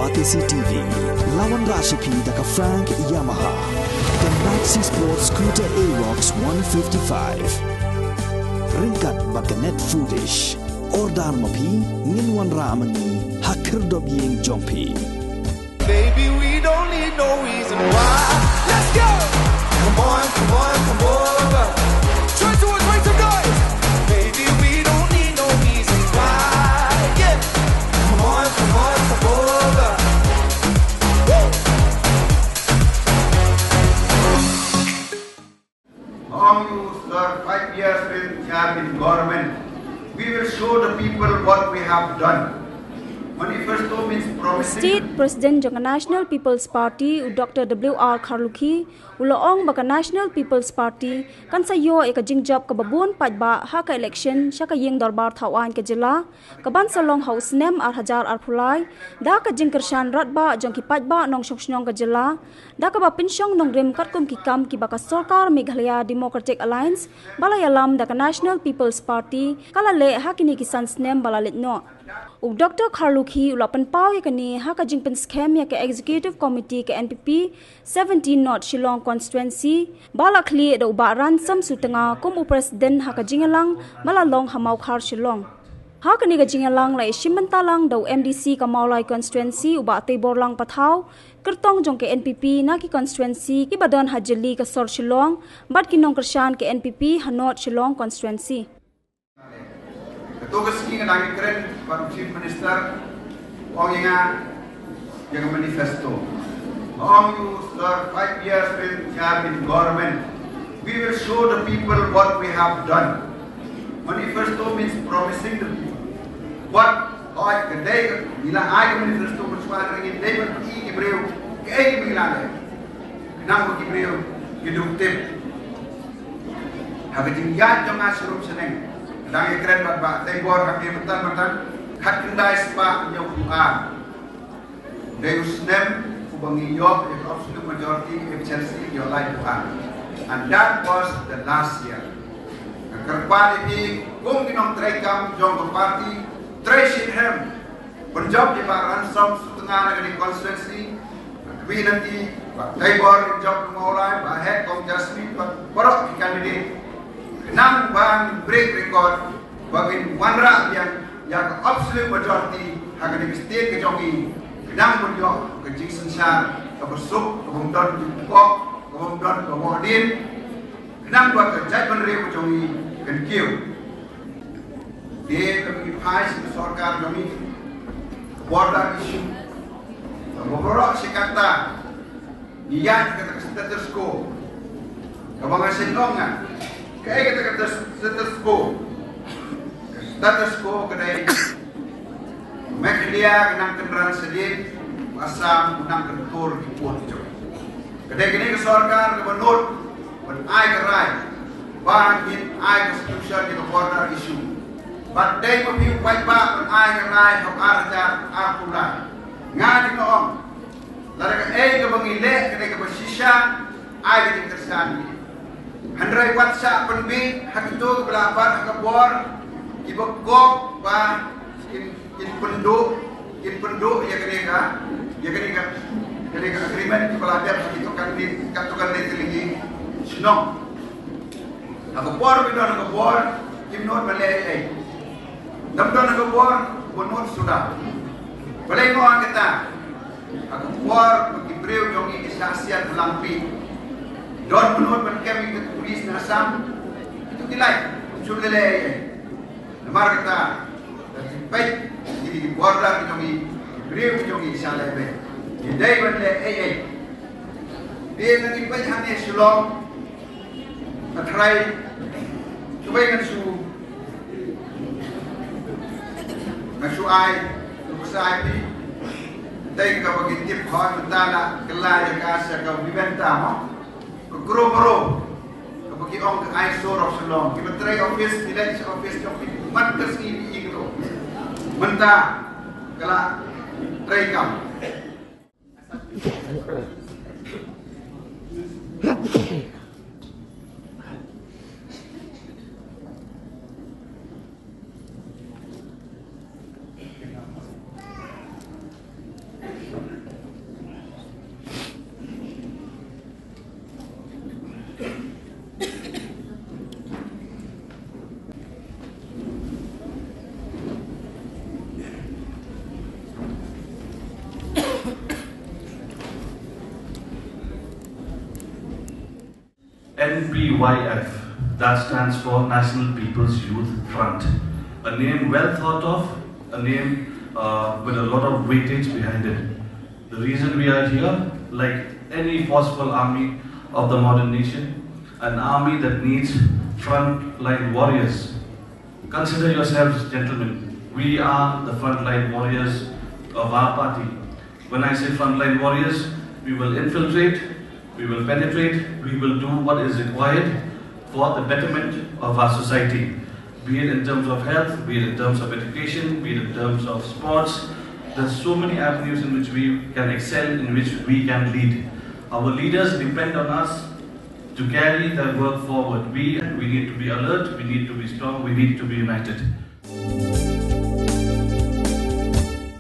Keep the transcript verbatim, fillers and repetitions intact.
Batesi T V, la wanrah sha phi da ka Frank Yamaha, ka Maxi Sport Scooter Aerox one fifty-five. Ryngkat bad ka Net Foodish. Order ma phi, ngin wanrah ma ngi ha khyrdop ïing jong phi. Baby, we don't need no reason why. Let's go. Come on, come on, come over. Turn towards, make some noise. Baby, we don't need no reason why. Yeah. Come on, come on, come over. Woo. Ong yu sir, five years rin ïa ka government. We will show the people what we have done. Manifesto means promising. State President jong ka National People's Party, u Doctor W R Kharlukhi, u la ong ba ka National People's Party kan sa ïoh ïa ka jingjop kaba bun paidbah ha ka election sha ka ïing dorbar thaw aiñ ka jylla, kaban sa long ha u snem ar hajar arphew lai, da ka jingkyrshan radbah jong ki paidbah nongshong shnong ka jylla, da kaba pynshong nongrim katkum ki kam kiba ka sorkar Meghalaya Democratic Alliance, ba la ïalam da ka National People's Party, ka la leh ha kine ki san snem ba la leit noh. U Doctor Kharlukhi u la pynpaw ïa kane ha ka jingpynskhem ïa ka Executive Committee ka N P P seventeen North Shillong Constituency, ba la khlieh da u Bah Ransom Sutnga kum u President ha ka jingïalang ba la long ha Mawkhar Shillong. Ha kane ka jingïalang la ïashim bynta lang da u M D C ka Mawlai Constituency u Bah Teiborlang Pathaw, kyrtong jong ka N P P na ki constituency kiba don ha jylliew ka sor Shillong, bad ki nongkyrshan ka N P P ha North Shillong Constituency. Kato ka sngi nga dang ïakren bad u Chief Minister, u ong ïa nga ïa ka manifesto. Nga ong ïa u sir, five years rin ïa ka government. We will show the people what we have done. Manifesto means promising the people. What, hooid, ka dei ka, ngi la ai ka manifesto mynshuwa, hynrei ngi dei ban pyni ki briew kaei kaba ngi la leh. Khnang ba ki briew ki dup tip. Ha ka jingïaid jong nga sharum shaneng, nga dang ïakren bad Bah Teibor ha ki mynta mynta, khatkhyndai spah hynñiewphew ar. Dei u snem uba ngi ïoh ïa ka absolute majority, H L C ïoh laiphew ar. And that was the last year. Nga kyrpad ïa phi kum ki nongtrei kam jong ka party, trei shitrhem. Pynjop ïa Bah Ransom Sutnga na kane ka constituency, Bah Kwi Nangki, Bah Teibor Ringjop na Mawlai, Bah Hek Kong Jasmine, bad baroh ki candidate. Khnang ba ngin break record, ba ngin wanrah biang ïa ka absolute majority ha kane ka state ka jong ngi. Khnang ban ïoh ka jingsynshar kaba suk, kaba ym don ki pok, kaba ym don ka mohdien. Khnang ba ka jaitbynriew ka jong ngi kan kiew. Te lada ngi phai sha ka sorkar jong ngi, border issue, kaba baroh shi katta ngi ïaid kata ka status quo. Kaba nga sngewthuh nga, kaei kata ka status quo? Ka status quo ka dei Meghalaya ka nang kynran shadien, Assam ka nang kyntur ki pud jong. Ka dei kane ka sorkar kaba nud ban ai ka rai, ban ngin ai ka solution ïa ka border issue. Bad dei ma phi u paidbah ban ai ka rai ha u ar hajar arphew lai. Nga dei nga ong, lada kaei kaba ngi leh ka dei kaba shisha, ai ka jingkyrshan. Hynrei wat shah pynbeit ha kito kiba la bat ha ka bor, kiba kop ba kin, kin pynduh, kin pynduh ïa kane ka, ïa kane ka, kane ka agreement kiba la dep ha kito kan ni, kato kan ni tylli shnong. Ha ka por ba don ha ka bor, kim nud ban leh ei ei. Dang don ha ka bor, ba nud suda. Balei nga ong kata? Ha ka por ba ki briew jong ngi ki shah siat ba lang phi, don ba nud ban kem ïa ka police na Assam, kito ki lait, ym shym leh ei ei. Namar kata, lada ngi peit ïa ki border ki jong ngi, ki briew ki jong ngi ki shah lehbeiñ. Ngi dei ban leh ei ei. Te lada ngi peit hangne Shillong, nga tharai, kawei ngan shu, ngan shu ai nuksa ïa phi. Dei kaba ngi tip hooid mynta la kylla ïa ka sha ka Vivanta mo. Ka Crowborough, kaba ki ong ka eyesore of Shillong. Kiba trei office, ki leit sha office jong ki man ka sngi, ki ïohi kato. Mynta ka la trei kam. N P Y F, that stands for National People's Youth Front. A name well thought of, a name uh, with a lot of weightage behind it. The reason we are here, like any forceful army of the modern nation, an army that needs frontline warriors. Consider yourselves, gentlemen, we are the frontline warriors of our party. When I say frontline warriors, we will infiltrate, we will penetrate, we will do what is required for the betterment of our society, be it in terms of health, be it in terms of education, be it in terms of sports. There's so many avenues in which we can excel, in which we can lead. Our leaders depend on us to carry their work forward. We, we need to be alert, we need to be strong, we need to be united.